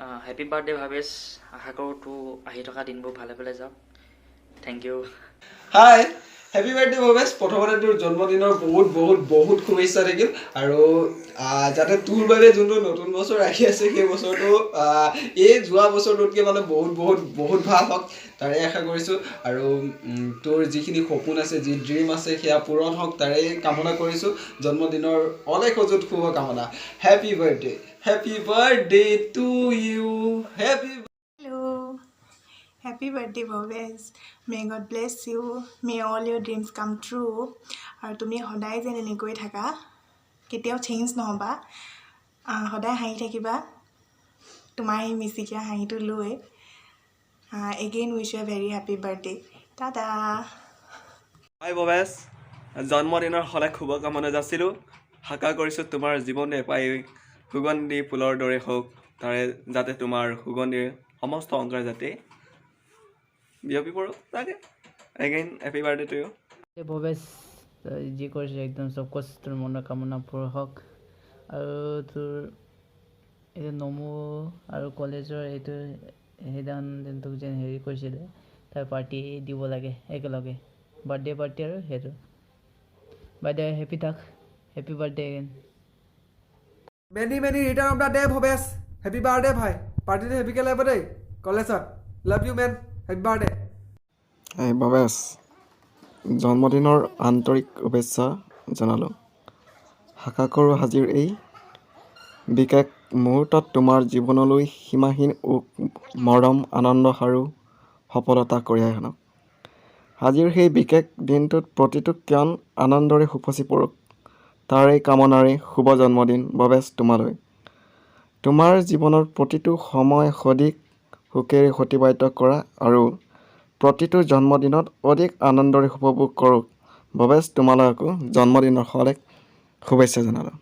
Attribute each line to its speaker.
Speaker 1: Happy birthday, Bhabesh. আশা কৰোঁ তোৰ আহি থকা দিনবোৰ ভালে ভালে যাওক। Thank you.
Speaker 2: Hi, happy birthday, Bhabesh. প্ৰথমতে তোৰ জন্মদিনৰ বহুত বহুত বহুত শুভেচ্ছা থাকিল আৰু যাতে তোৰ বাবে যোনটো নতুন বছৰ আহি আছে, সেই বছৰটো এই যোৱা বছৰটোতকৈ মানে বহুত বহুত বহুত ভাল হওক, তাৰে আশা কৰিছোঁ। আৰু তোৰ যিখিনি সপোন আছে, যি ড্ৰিম আছে, সেয়া পূৰণ হওক, তাৰে কামনা কৰিছোঁ। জন্মদিনৰ অলেখ অযুত শুভকামনা। Happy birthday, happy birthday to you, happy
Speaker 3: Hello. Happy birthday, Bhabesh. May God bless you. May all your dreams come true. আৰু তুমি সদায় যেন এনেকৈ থাকা, কেতিয়াও চেঞ্জ নহ'বা। সদায় হাঁহি থাকিবা তোমাৰ সেই মিচিকীয়া হাঁহিটো লৈ। Again, wish you very happy birthday. Tata.
Speaker 4: হাই ভৱেশ, জন্মদিনৰ সদায় শুভকামনা যাচিলোঁ। আশা কৰিছোঁ তোমাৰ জীৱনটো এপাহি সুগন্ধি ফুলৰ দৰে হওক, তাৰে যাতে তোমাৰ সুগন্ধিৰ সমস্ত অংকাৰ যাতে বিয়পি পৰক। তাকে again, happy birthday to you.
Speaker 5: Bhabesh, তই যি কৰিছ একদম চব কুছ তোৰ মনৰ কামনা পূৰ হওক। আৰু তোৰ এইটো নমো আৰু কলেজৰ এইটো সেইদিনাখন যেন তোক যেন হেৰি কৰিছিলে, তাৰ পাৰ্টি দিব লাগে একেলগে, বাৰ্থডে পাৰ্টি। আৰু সেইটো বাৰ্থডে হেপী থাক। Happy birthday again.
Speaker 6: Many many return of the day, Bhabesh. Happy birthday, ভাই। পাৰ্টিটো হেপিকে লাগিব দেই কলেজত। Love you, man. Happy birthday.
Speaker 7: এই ভৱেশ, জন্মদিনৰ আন্তৰিক শুভেচ্ছা জনালোঁ। আশা কৰোঁ আজিৰ এই বিশেষ মুহূৰ্তত তোমাৰ জীৱনলৈ সীমাহীন সুখ, মৰম, আনন্দ আৰু সফলতা কঢ়িয়াই আনক। আজিৰ সেই বিশেষ দিনটোত প্ৰতিটো ক্ষণ আনন্দৰে উপচি পৰক, তাৰেই কামনাৰে শুভ জন্মদিন, ভৱেশ। তোমালৈ তোমাৰ জীৱনৰ প্ৰতিটো সময় অধিক সুখেৰে অতিবাহিত কৰা আৰু প্ৰতিটো জন্মদিনত অধিক আনন্দৰে উপভোগ কৰক। ভৱেশ, তোমালৈ আকৌ জন্মদিনৰ অলেখ শুভেচ্ছা জনালোঁ।